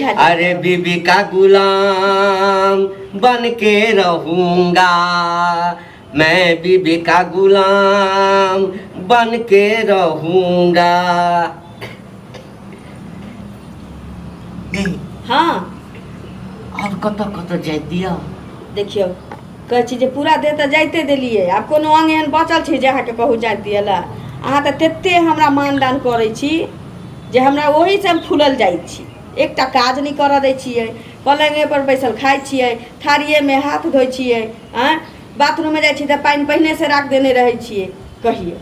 देह हाथ अरे बीबी का गुलाम बन के रहूंगा, मैं बीबी का गुलाम बन के रहूंगा। नहीं। हँ। आओर कतऽ कतऽ जाय दिअ? देखियौ, कहै छी जे पूरा देह तऽ जाइते देलियै, आब कोनो अङ्ग एहन बचल छै जे अहाँके कहू जाइत दिअ लए? अहाँ तऽ तते हमरा मानदान करै छी जे हमरा ओहीसँ हम फूलल जाइ छी। एकटा काज नहि करऽ दै छियै। पलङ्गेपर बैसल खाइ छियै, थारिएमे हाथ धोइ छियै, आँय, बाथरूममे जाइ छियै तऽ पानि पहिनेसँ राखि देने रहै छियै। कहियौ,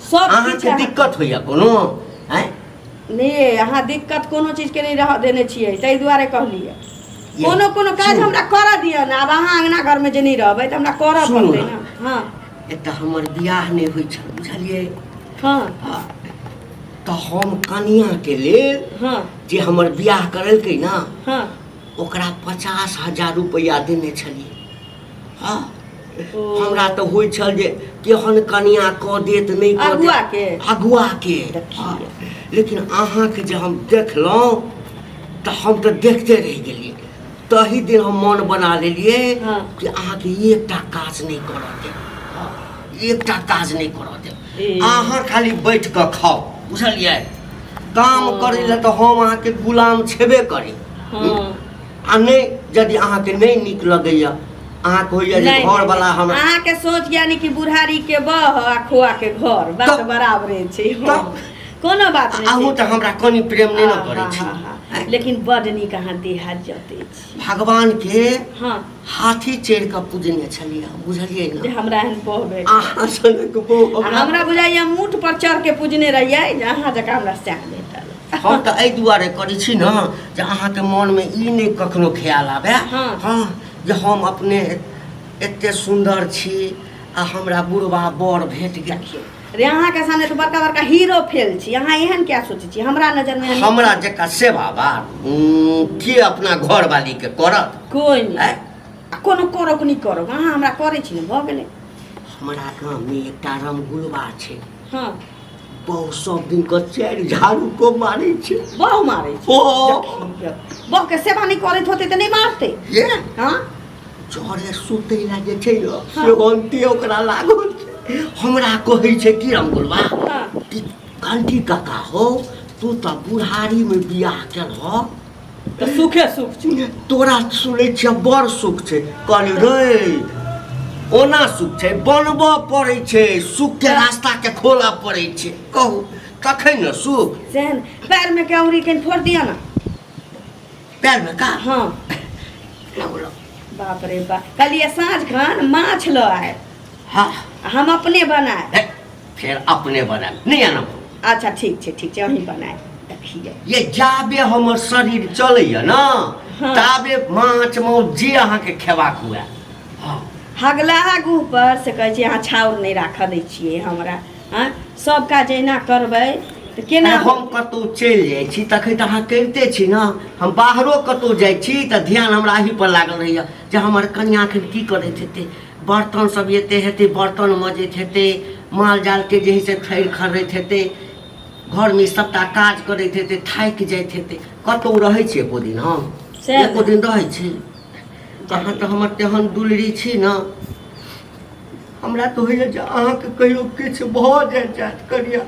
सब अहाँके किछु दिक्कत होइया कोनो? आँय? नहि, अहाँ दिक्कत कोनो चीजके नहि रहऽ देने छियै, ताहि दुआरे कहलियै। ये, कोनो कोनो काज सुनू। हमरा करऽ दिअ ने। आब अहाँ अङ्गना घरमे जे नहि रहबै तऽ हमरा करऽ सुनू पड़तै ने। ने। हँ। एतऽ हमर बियाह नहि होइ छल, बुझलियै? हँ। हँ, तऽ हम कनियाके लेल जे हमर बियाह करेलकै ने, ओकरा 50,000 रुपैआ देने छलियै। हँ, हमरा तऽ होइ छल जे केहन कनिया कऽ देत, नहि कऽ देत। अगुआके? अगुआके। देखियौ। लेकिन अहाँके जे हम देखलहुँ तऽ हम तऽ देखते रहि गेलियै। तही दिन हम मन बना लेलियै कि अहाँके एकटा काज नहि करऽ देब। हँ, एकटा काज नहि करऽ देब। अहाँ खाली बैठ कऽ खाउ, बुझलियै? काम करै लए तऽ हम अहाँके गुलाम छेबे करी। आ नहि, यदि अहाँके नहि नीक लगैया, अहाँके होइया जे नहि, घरवला हमरा अहाँके सोच यानी कि बुढ़ारी के बह आ खोआ के घर, बात तऽ- बराबरे छै। हँ। तऽ- कोनो बात नहि अहूँ छै। तऽ हमरा कनि प्रेम नहि ने करै हा, छी? हा, हा। लेकिन बड नीक अहाँ देह हाथ जतै छी। भगवान के हाथी चढ़ि कऽ पूजने छलियै, बुझलियै जे ने? हमरा एहन बह भेट। अहाँ सनक बौह आ हमरा बुझाइया मूठ पर चढ़ के पूजने रहियै जे अहाँ जकाँ हमरा सएह भेटल। हम तऽ एहि दुआरे करै छी ने जे अहाँके मोनमे ई नहि कखनो ख्याल आबय हँ जे हम अपने एते सुन्दर छी आ हमरा बुढ़बा बर भेट गेल। रे, अहाँके सामने तऽ बड़का बड़का हीरो फेल छी। अहाँ एहन किया सोचै छी? हमरा नजरमे एहन हमरा जकाँ सेवा बार के अपना घरवालीके करत? कोइ नहि। आँय? आ कोनो करौक नहि करौक, अहाँ हमरा करै छी ने, भऽ गेलै। हमरा गाममे एकटा रमगुलबा छै। बहु सब दिन के चारि झाड़ू को मारै छै। बहु मारै छै? ओ। देखियौ, बहुके सेवा नहि करैत होतै तऽ नहि मारतै। ये हँ। जरे सुतै ला जे छै ने, से अन्ते ओकरा लागल छै। हमरा कहै छै कि रमगुलबा कि घंटी काका हो, तू तऽ बुढ़ारी मे बियाह केलह तऽ सुखे सुख छै। तोरा सुनै छियै बड़ सुख छै। कहली रे, ओना सुख छै, बनबऽ पड़ै छै, सुखके रास्ताके खोलऽ पड़ै छै। कहू तखन ने सुख। सेहन पैरमे के औरी कनि फोड़ दिअ ने। पैरमे का? हँ। लगलो। बाप रे बाप, कहलियै साँझ खन माछ लऽ आयब। हम अपने बनायब। हे, फेर अपने बनायब? नहि आनब। अच्छा, ठीक छै, ठीक छै, अहीं बनायब। देखियै। ये जाबे हमर शरीर चलैया ने, ताबे माछ माउस जे अहाँके खेबाक हुए। हँ। हगलाहा गुह पर से कहै छी, अहाँ छाउर नहि राखऽ दै छियै हमरा। आँय, सब काज एना करबै तऽ केना? अरे, हम कतहु चलि जाइ छी तखन तऽ अहाँ करिते छी ने। हम बाहरो कतहु जाइ छी तऽ ध्यान हमरा एही पर लागल रहैया जे हमर कनिया एखन की करैत हेतै। बर्तन सब एते हेतै, बर्तन मजैत हेतै, माल जालके जे हइ से थैर खर्रैत हेतै, घरमे सबटा काज करैत हेतै, थाकि जाइत हेतै। कतहु रहै छी एको दिन हम? सएह एको दिन रहै छी? अहाँ तऽ हमर तेहन दुलरी छी ने, हमरा तऽ होइए जे अहाँके कहियो किछु भऽ जाय जायत कनिया,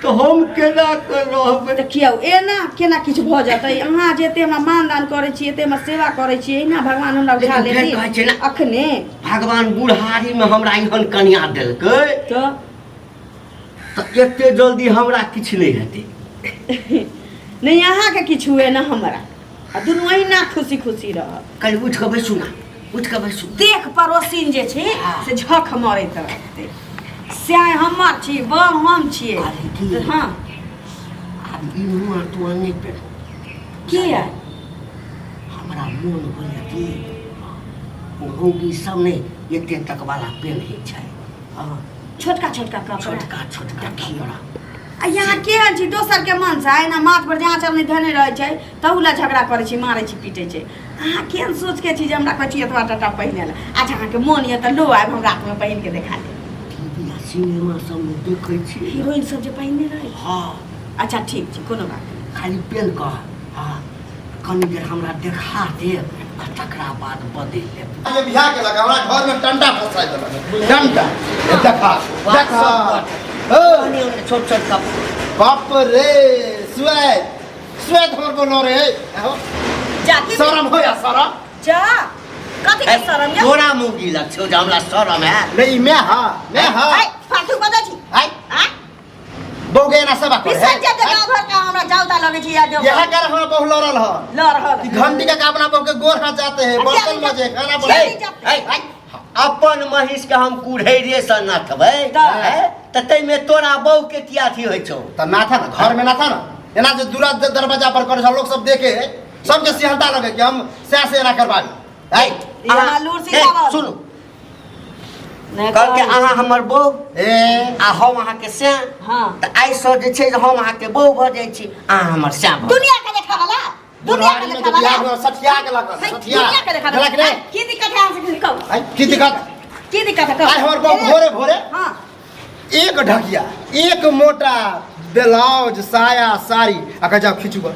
तऽ हम केना कऽ रहबै? देखियौ, एना केना किछु भऽ जेतै? अहाँ जे एते हमरा मानदान करै छी, एते हमरा सेवा करै छी, एना भगवान हमरा उठा लेकिन फेर कहै छै लेथिन ने- अखने? भगवान बुढ़ारीमे हमरा एहन कनिया देलकै तऽ तऽ एते जल्दी हमरा किछु नहि हेतै। नहि अहाँके किछु हुए ने हमरा, आ दुनू अहिना खुशी खुशी रहब। काल्हि उठि कऽ बैसू ने, उठि कऽ बैसू। देख, पड़ोसिन जे छै से झख मरैत रहतै, सएह हमर छी, बह हम छियै। अरे की? हँ। आब ई मुँह तुआ नहि पेर। किया? हमरा मोन होइए कि मौगी सब नहि एते तक वाला पेन्है छै। हँ। छोटका छोटका कपड़ा। छोटका छोटका कपड़ा। आ यहाँ केहन छी दोसरके मनसँ एना माथ पर जहाँ चलनी धने रहै छै, तहू लए झगड़ा करै छी, मारै छी, पीटै छै। अहाँ केहन सोचके छी जे हमरा कहै छी एतबा टाटा पहिने लए? अच्छा, अहाँके मोन यऽ तऽ लो आबि, हम रातिमे पहिन के देखा देब। टीवी आ सिनेमा सबमे देखै छी। हीरोइन सब जे पहिने रहै? हँ। अच्छा, ठीक छै, कोनो बात नहि। खाली पेन कऽ आ कनी देर हमरा देखा देब आ तकरा बाद बदलि लेब। ये बियाह केलक हमरा घर में टंटा फंसा देलक टंटा ए देखा देखा ओ ओने ओने छोट छोट कप बाप रे स्वेत स्वेत हमर बोलो रे आहो, जा की शरम हो या शरम जा कथी के शरम या तोरा मुगी लग छौ जे हमरा शरम है नहीं मैं हा मैं हा ऐ फालतू बजै छी आई आ बहु के एना सेवा करे बिसर जा गाँव भर के हमरा जाउता लगै छी या जो यह कर हमरा बहु लड़ल ह ल रहल कि घंटी का अपना बहु के गोर हाथ जाते हैं बर्तन मजे खाना छी। बनाए ऐ, अपन महीष के हम कुढ़ैरे से नथबै तऽ। ऐ, तऽ ताहिमे तोरा बहू के की अथी होइ छौ त ना था ना घर में ना था ना एना जे दूरा दरवाजा पर करे लोग सब देखे है सबके सिहंता लगे कि हम सै से एना करबाबी ऐ, ई हमरा लूर ऐ, सिखावल। सुनू नहि कहलकै कहू। अहाँ हमर बहू ए आ हम अहाँके सैं हाँ तऽ आइसँ जे छै जे हम अहाँके बहू भऽ जाइ छी अहाँ हमर सैं भऽ दुनिया के देखा वाला दुनिया के बुढ़ारी में देखा जे बियाह वाला हुआ सठिया के लगल है, सठिया दुनिया के देखा देलक वाला रे की दिक्कत है अहाँ से कहू आई की दिक्कत की दिक्कत है कहू आइ हमर बहू भोरे भोरे हाँ एक ढकिया एक मोटा ब्लाउज साया साड़ी आ कह जाओ खींचू ग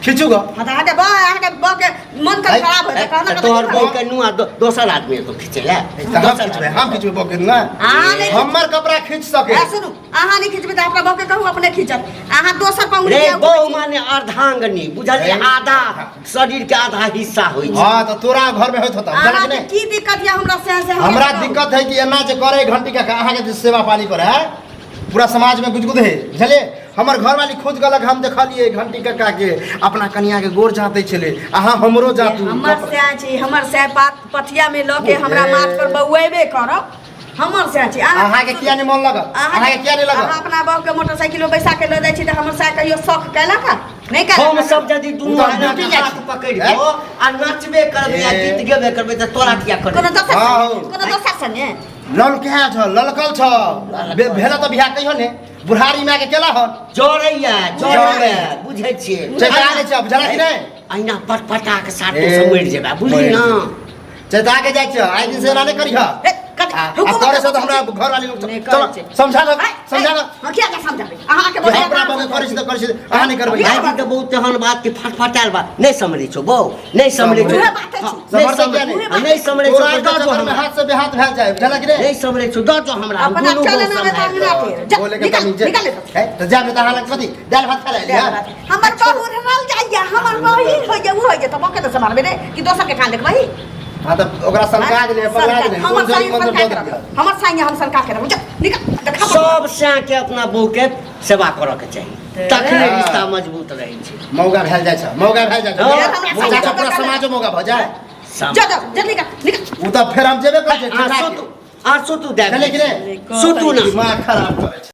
खींचू ग हाँ तऽ अहाँके बह अहाँके बह के मन के है, खराब हो जाए। जाए कहना तऽ तोहर बहू के नुआ दोसर आदमी तो खींचै लए तऽ हम खींचबै हम खींचबै बहू के ना अहाँ नहि हमर कपड़ा खींच सके ए, सुनू अहाँ नहि खींचबै तऽ अपना बहू के कहू अपने खींचत अहाँ दोसर पर उंगली रे किया बहू उठबै छी? माने अर्धांगनी बुझलियै है। आधा शरीर के आधा हिस्सा होइ छै हाँ तऽ तोरा घर में होइत होता बुझलक अहाँके नहि की दिक्कत यऽ हमरा से से हमरा दिक्कत है कि एना जे करे घंटी का अहाँके जे सेवा पानी करे है पूरा समाज में गुजगुद है बुझलिए हमर घरवाली खुद गलक हम देखलिए घंटी कक्का के अपना कनिया के गोर जाते छले अहाँ हमरो जातू हमर सैह छी हमर सैह पात पथिया में लऽ के हमरा माथ पर बौएबे करब हमर सैह छी अहाँ के किया नहीं मन लगल अहाँ के किया नहीं लगल अहाँ अपना बहू के मोटरसाइकिल में बैसा के लऽ जाइ छी तऽ हमर सैह कहियो शौक केलक हँ? नहि केलक हम सब यदि दुनू ओ तऽ आदमी ड्यूटी जाइ हाथ छी। पकड़ि हैं? कऽ आ नचबे करबै आ ए। गीत गेबे करबै तऽ तोरा किया कोनो करबै दोसर हाँ, संगे हौ। कोनो दोसर संगे ललका छ ललकल छ भेला तऽ बियाह कहियो ने बुढ़ारी माय के केला हन जरैया जरैया जरैया। बुझै छियै चेता लै छै बुझला कि नहि अहिना पटपटा के साटो ए, से मरि जेबै बुझली मरि ना चेता के जाइ छ आइ दिन से एना नहि करिह ए, कथी- आ हुकुम करे से तऽ हमरा घर वाली लोग नहि चलो करै छै। समझा दो है, समझा दो है, किया के समझाबै अहाँके जे बता अपना बगे करै छी तऽ करै छी अहाँ नहि करबै भाईजी तऽ बहुत एहन बात के फटफटायल बात नहि समझै छौ बौ नहि समझै छौ उहे बात अछि। हाँ, नहि समझतै किया नहि? नहि समझै छौ तोरा तऽ दऽ के जो चक्कर में हमरा हाथ से बेहाथ भए जाए बुझलक रे नहि समझै छौ दऽ जो हमरा हम अपना दुनू चले बहू ना में सम्हारि अंगना लेब। के जा बोले के निकाल तमीज निकाल एतऽ। है तऽ जाबे तऽ अहाँ लग कथी दालि भात खा ले हमर बहू रहल जाइया हमर बहिन होइया उ होइया तऽ बके तऽ सम्हारबै रे कि दोसर के कान देखबही हाँ तऽ ओकरा सनका देले पगला देले हमर कोन साई जरी कोन सनका दऽ के देलियै रख हमर साई हम सनका के रख जा निकाल देखा सब सैं के अपना बहू के सेवा करऽ के चाही तखने रिश्ता मजबूत रहै छै मौगा भेल जाइ छै मौगा भेल जाइ छै हाँ, हमरा चाचा पूरा समाजो मौगा भऽ जाए जा जा जल्दी निकाल निकाल ओ तऽ फेर हम जेबे करै आ छै सुतू आ सुतू बुझलियै कि नहि सुतू ना दिमाग खराब करै छै